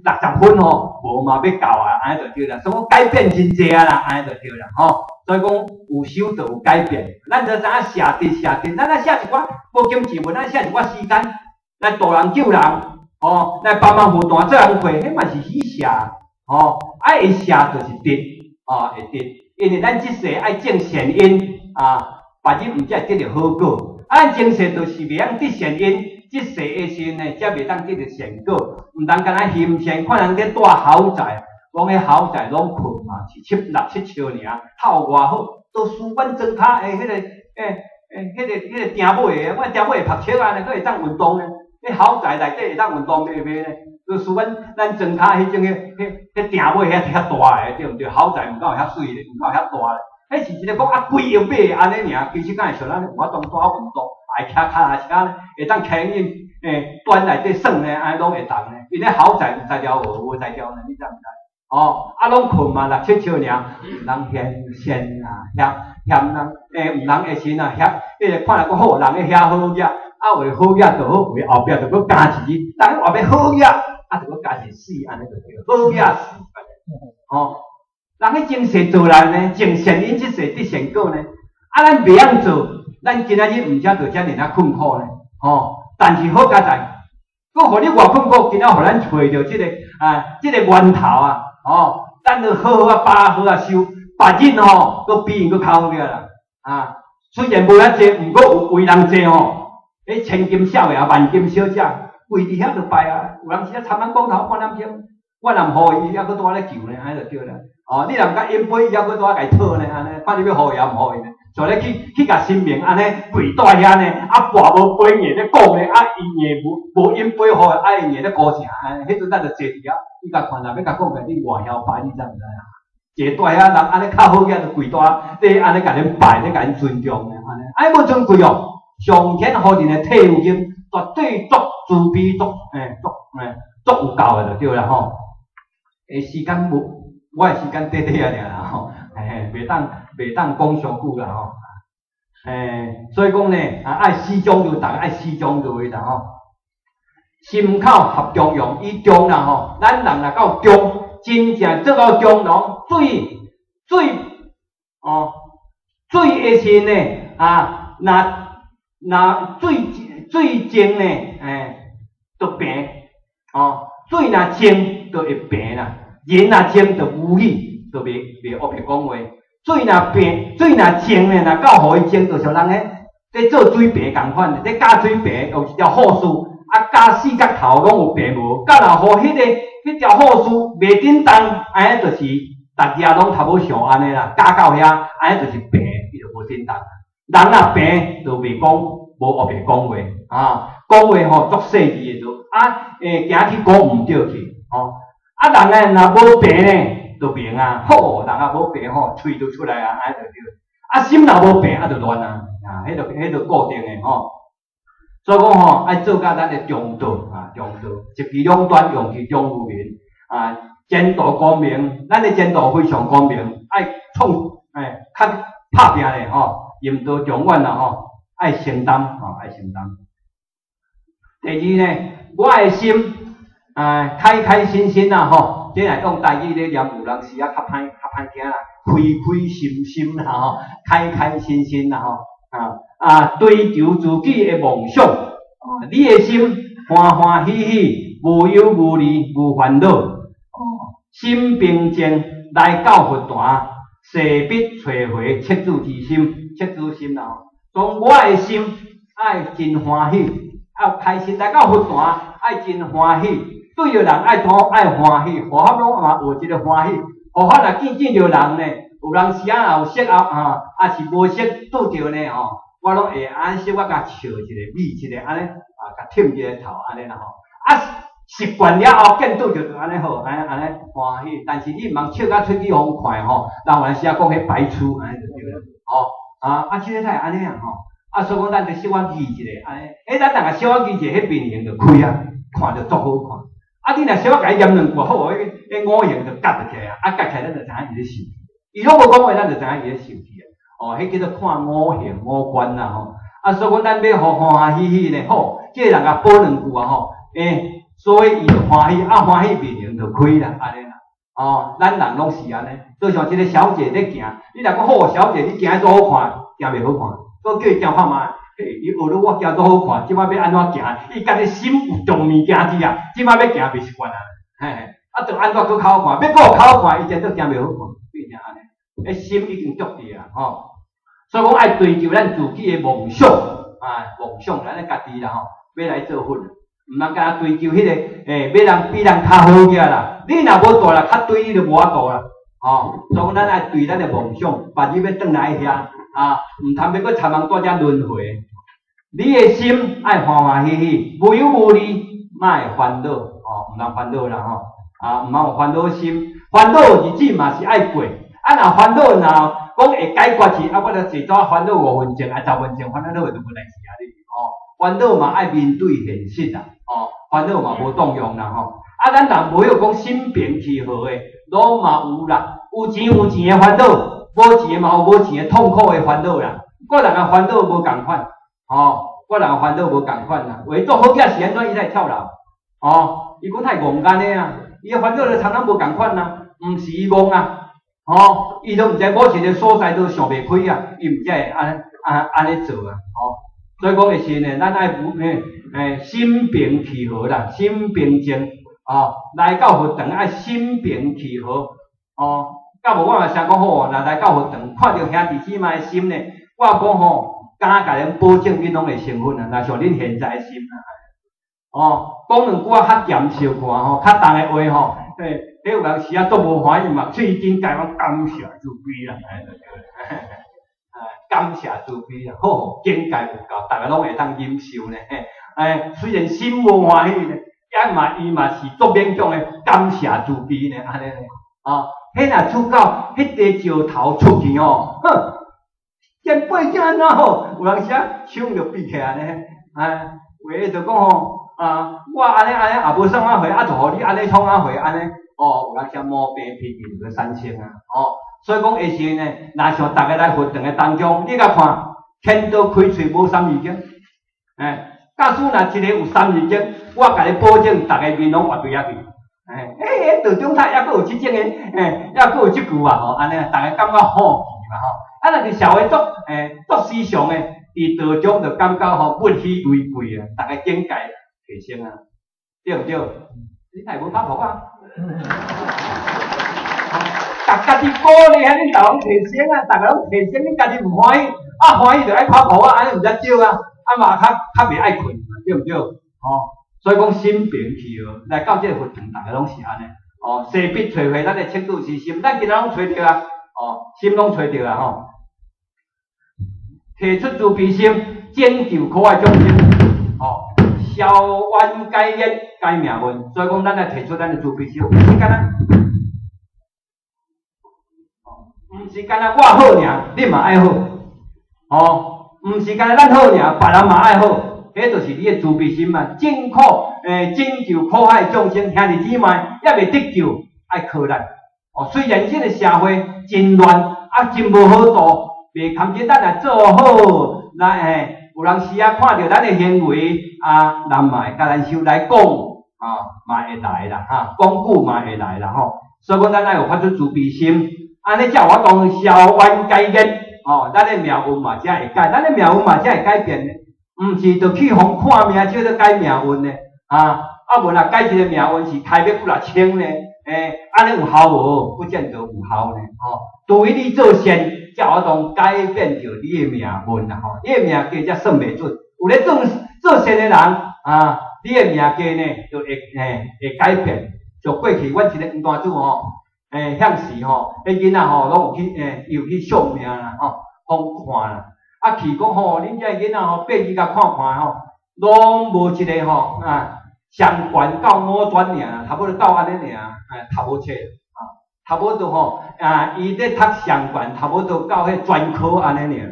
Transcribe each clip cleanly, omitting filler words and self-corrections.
60分吼，無嘛欲到啊，按呢就對啦。所以講改變真濟啊啦，按呢就對啦吼。所以講有修就有改變，咱就知影捨得捨得，咱愛捨一寡無金錢，無咱捨一寡時間來度人救人，吼，來幫忙負擔做工課，彼嘛是喜捨，吼，啊會捨就是得，哦會得，因為咱這世愛種善因啊，別日毋才會得著好果，啊咱前世就是袂曉得善因，這世的時呢，才袂當得著善果，毋通干焦欣羨看人咧住豪宅，講彼豪宅攏睏嘛，是七六七尺爾，透偌好，都輸阮莊跤的彼個，欸欸，彼個埕尾的，阮埕尾會曝尺啊，閣會當運動呢。彼豪宅內底會當運動袂袂呢？都輸阮莊跤彼種彼彼彼埕尾遐遐大个，對毋對？豪宅毋敢有遐媠咧，毋敢有遐大咧。彼是一个講啊幾億買按呢爾，其實敢會像咱有法度蹛運動，會騎跤踏車咧，會當騎去欸蹛內底耍呢，按呢攏會當呢。𪜶咧豪宅有才調無？無才調呢？你知毋知？哦，啊攏睏嘛六七尺爾，毋通嫌嫌啊，嫌嫌人，欸毋通會時啊嫌，彼个看人講好，人咧遐好額，啊有的好額就好，有的後壁就閣加一字，人話欲好額，啊就閣加一個死，按呢就對，好額死，吼，人彼前世做人呢，種善因，這世得善果呢，啊咱袂曉做，咱今仔日毋才就遮爾仔困苦呢，吼，但是好佳哉，閣予你偌困苦，今仔予咱揣著這个啊，這個源頭啊。哦，咱著好好啊把好啊修，別日吼，閣比𪜶閣較好額啦。啊，雖然無遐濟，毋過有為人濟吼，彼千金少爺啊，萬金小姐，跪佇遐就拜啊。有人時啊參咱講頭半點鐘，我若毋予伊，伊猶閣蹛咧求呢，按呢就對啦。哦，你若毋共飲杯，伊猶閣蹛共伊討呢，按呢，看你欲予伊抑毋予伊呢。像咧去去共神明按呢跪蹛遐呢，啊跋無杯硬咧講呢，啊伊硬無無飲杯予伊，啊伊硬咧高聲，按呢，彼陣咱就坐佇遐，你共看若欲共講起，你偌囂拜，你知毋知啊？坐蹛遐人按呢較好額就跪蹛，咧按呢共恁拜，咧共恁尊重呢，按呢，啊無尊貴哦，上天予人的體有經，絕對足慈悲，足欸足欸足有夠的就對啦吼。欸，時間無，我的時間短短仔爾啦吼，嘿嘿，袂當講傷久啦吼。欸，所以講呢，啊愛始終如，逐家愛始終如一啦吼。心口合中庸，以中啦吼，咱人若到中，真正做到中攏水水哦，水的時呢，啊，若若水水靜呢，欸，就平哦，水若靜就會平啦，人若靜就無語，就袂袂烏白講話。水若平，水若靜呢，若夠予伊靜，就像人彼咧做水平仝款，咧絞水平用一條護士，啊絞四角頭攏有平無？絞若予彼个彼條護士袂振動，按呢就是逐日攏頭母像按呢啦，絞到遐，按呢就是平，伊就無振動。人若平，就袂講無烏白講話，啊，講話吼足細膩的，就啊會行去講毋對去，吼。啊人呢若無平呢，就明啊，好，人若無平吼，喙就出來啊，按呢就對。啊心若無平，啊就亂啊，啊，彼就固定的吼。所以講吼，愛做甲咱的中道啊，中道，一體兩端，用去中有明啊，前途光明，咱的前途非常光明，愛創欸較拍拚咧吼，前途長遠啦吼，愛承擔吼，愛承擔。第二呢，我的心啊，開開心心啦吼，這若用台語咧念，有人時啊較歹較歹聽啦，開開心心啦吼，開開心心啦吼，啊啊追求自己的夢想，你的心歡歡喜喜，無憂無慮，無煩惱，哦，心平靜來到佛壇，勢必找回赤子之心，赤子心啦吼。當我的心愛真歡喜，愛開心來到佛壇，愛真歡喜，對著人愛多愛歡喜，護法攏嘛有這个歡喜。護法若見見著人呢，有人時啊有識啊，啊，抑是無識拄著呢吼，我攏會按小可共笑一下，眯一下，按呢啊，共忝一下頭按呢啦吼。啊，習慣了後，見拄著就按呢好，按呢按呢歡喜。但是你毋通笑甲喙齒予看吼，人有陣時啊講彼白痴按呢就對了，吼啊啊，這个才會按呢啊吼。啊，所以講咱就小可記一下，按呢，欸，咱若小可記一下，彼面型就開啊，看著足好看。啊，你若小可共伊念兩句，好，彼彼五行就夾起來啊，啊夾起來，咱就知影伊咧受氣。伊攏無講話，咱就知影伊咧受氣啊。哦，彼叫做看五行五官啦吼。啊，所以講咱欲予歡歡喜喜呢，好，這个人共補兩句啊吼，欸，所以伊就歡喜，啊歡喜面容就開啦，按呢啦。哦，咱人攏是按呢，就像這个小姐咧行，你若講好小姐，你行做好看，行袂好看，閣叫伊行看覓，嘿，伊學了我行做好看，這擺欲按怎行？伊家己心有重物件佇啊，這擺欲行袂習慣啊，嘿，啊，就按怎閣較好看，欲閣較好看，伊真都行袂好看，變成按呢，彼心已經著佇啊，吼。所以講愛追求咱自己的夢想，啊，夢想，咱家己啦吼，欲來做佛。毋通干焦追求彼个，欸，欲人比人較好額啦。你若無大力，較對你就無法度啦。吼，所以講咱愛對咱的夢想，別日欲轉來遐，啊，毋通欲閣參人蹛遮輪迴。你的心愛歡歡喜喜，無憂無慮，莫煩惱，吼，毋通煩惱啦，吼，啊，毋通有煩惱心，煩惱日子嘛是愛過。啊，若煩惱若講會解決去，啊，我著坐怎煩惱5分鐘，啊，10分鐘煩惱落就無代志啊，你，吼，煩惱嘛愛面對現實啦。哦，煩惱嘛無當用啦吼，啊，咱人無曉講心平氣和的，攏嘛有啦，有錢有錢的煩惱，無錢的嘛有無錢的痛苦的煩惱啦。各人的煩惱無仝款，吼，各人的煩惱無仝款啦。有的做好囝是按怎伊才會跳樓，吼，伊講太戇安呢啊，伊的煩惱就參咱無仝款啦，毋是伊戇啊，吼，伊都毋知某一个所在都想袂開啊，伊毋才會按按按呢做啊，吼。所以講的是呢，咱愛有呢，欸，心平氣和啦，心平靜，哦，來到佛堂愛心平氣和，哦，敢無我嘛成講好，若來到佛堂，看著兄弟姊妹的心呢，我講吼，敢共恁保證，恁攏會成佛啊！若像恁現在的心啊，哦，講兩句仔較鹹笑看吼，較重的話吼，欸，彼有當時啊，足無歡喜嘛，喙頂共講感謝慈悲啦。感謝慈悲啊，好，境界有夠，逐个攏會當忍受呢。欸，雖然心無歡喜呢，也嘛伊嘛是足勉強的感謝慈悲呢，按呢呢。哦，彼若出到彼塊石頭出去吼，哼，前輩這按怎好？有當時啊，手就比起來呢。哎，有的就講吼，啊，我按呢按呢也無創啥貨，啊，就予你按呢創啥貨按呢，哦，有當時毛病脾氣就會產生啊，哦。所以講，下時呢，若像逐个來佛堂的當中，你共看，牽刀開喙無三字經，欸，假使若一個有三字經，我共你保證，逐个面攏活對仔去。欸，欸，道長太猶閣有這種的，欸，猶閣有這句話吼，按呢，逐个感覺好奇嘛吼。啊，若是社會足，欸，足思想的，佇道中就感覺吼物以類貴啊，逐个境界提升啊，對毋對？你哪會無拍噗仔？逐家己鼓勵啊，恁逐個攏提升啊，逐個攏提升，恁家己毋歡喜，啊歡喜就愛拍噗仔，按呢毋才少啊，啊嘛較較袂愛睏，對毋對？吼，所以講心平氣和來到這个佛堂，逐个攏是按呢。哦，勢必揣回咱的赤子之心，咱今仔攏揣著啊，哦，心攏揣著啊吼。提出慈悲心，拯救苦海眾生，哦，消冤解結改命運。所以講，咱愛提出咱的慈悲心，毋是干焦，毋是干焦我好爾，你嘛愛好，哦，毋是干焦咱好爾，別人嘛愛好，彼就是你的慈悲心嘛。拯苦，欸，拯救苦海眾生，兄弟姊妹猶未得救，愛靠咱。哦，雖然這个社會真亂，啊，真無好度，袂堪得咱若做好，咱欸，有當時啊看著咱的行為，啊，人嘛會共咱收來講，啊，嘛會來啦，哈，講久嘛會來啦，吼。所以講，咱愛有發出慈悲心，按呢才有法度消冤解結，哦，咱的命運嘛才會改，咱的命運嘛才會改變的，毋是就去予看命叫做改命運的，啊，啊無若改一個命運是開欲幾若千呢？欸，按呢有效無？不見得有效呢，吼。除非你做善，才有法度改變著你的命運啦，吼。你的命格才算袂準。有咧做做善的人，啊，你的命格呢，就會欸會改變。像過去阮一个黃大祖吼，欸，向時吼，彼囡仔吼，攏有去欸，伊有去相命啦，吼，予看啦。啊，去講吼，恁這个囡仔吼，八字共看看吼，攏無一个吼啊，上懸到五專爾，差不多到按呢爾，哎，讀無冊啊，差不多吼，啊，伊咧讀上懸，差不多到彼專科按呢爾。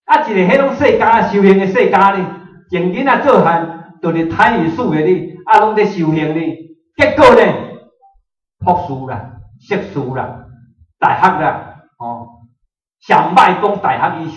啊，一個彼種世家修行的世家呢，從囡仔做漢，就佇貪欲事的呢，啊，攏咧修行呢，結果呢，博士啦、碩士啦、大學啦，吼，上歹講大學以上。